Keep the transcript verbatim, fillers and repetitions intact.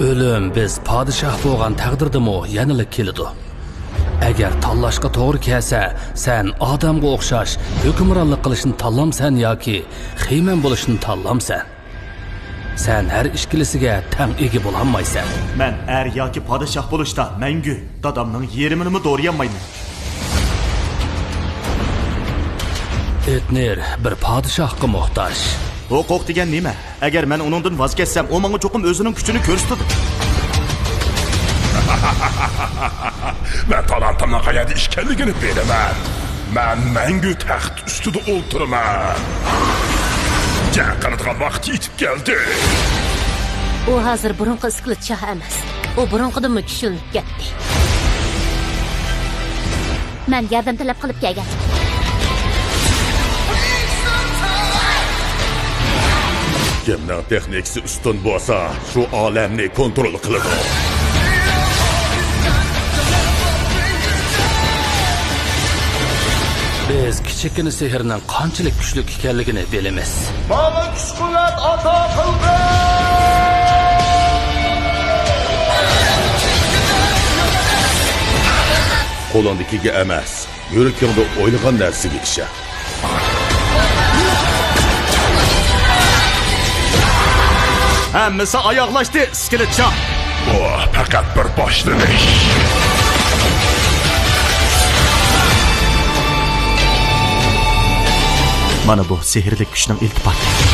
ئۆلۈم بىز پادىشاھ بولغان تەقدىردىمۇ يەنىلا كېلىدۇ. ئەگەر تاللاشقا توغرا كەلسە، سەن ئادەمگە ئوخشاش ھۆكۈمرانلىق قىلىشنى تاللامسەن ياكى خېمەن بولۇشنى تاللامسەن؟ سەن ھەر ئىككىلىسىگە تەڭ ئىگە بولالمايسەن. مەن ئەر ياكى پادىشاھ بولۇشتا مەڭگۈ دادامنىڭ يېرىمىنىمۇ دورىيالمايمەن. ئېتنېر بىر پادىشاھقا موھتاج. ھوقۇق دېگەن نېمە؟ ئەگەر مەن ئۇنىڭدىن ۋاز كەچسەم، ئۇ ماڭا چوقۇم ئۆزىنىڭ كۈچىنى كۆرسىتىدۇ. مەن تالانتىمنىڭ قەيەردە ئىكەنلىكىنى بىلىمەن. مەن مەڭگۈ تەخت ئۈستىدە ئولتۇرىمەن. جەڭ قىلىدىغان ۋاقىت يېتىپ كەلدى. ئۇ ھازىر بۇرۇنقى ئىسكىلىت شاھ ئەمەس. ئۇ بۇرۇنقىدىنمۇ كۈچلىنىپ كەتتى. مەن ياردەم تەلەپ قىلىپ كەلگەن. كىمنىڭ تېخنىكىسى ئۈستۈن بولسا، شۇ ئالەمنى كونترول قىلىدۇ. بىز كىچىككىنە سېھىرنىڭ قانچىلىك كۈچلۈك ئىكەنلىكىنى بىلىمىز. ماڭا كۈچ-قۇۋۋەت ئاتا قىلغىن! قولۇڭدىكىگە ئەمەس، يۈرىكىڭدە ئويلىغان نەرسىگە ئىشەن. ھەممىسى ئاياغلاشتى، ئىسكىلىت شاھ. بۇ پەقەت بىر باشلىنىش. مانا بۇ سېھىرلىك كۈچنىڭ ئىلتىپاتى.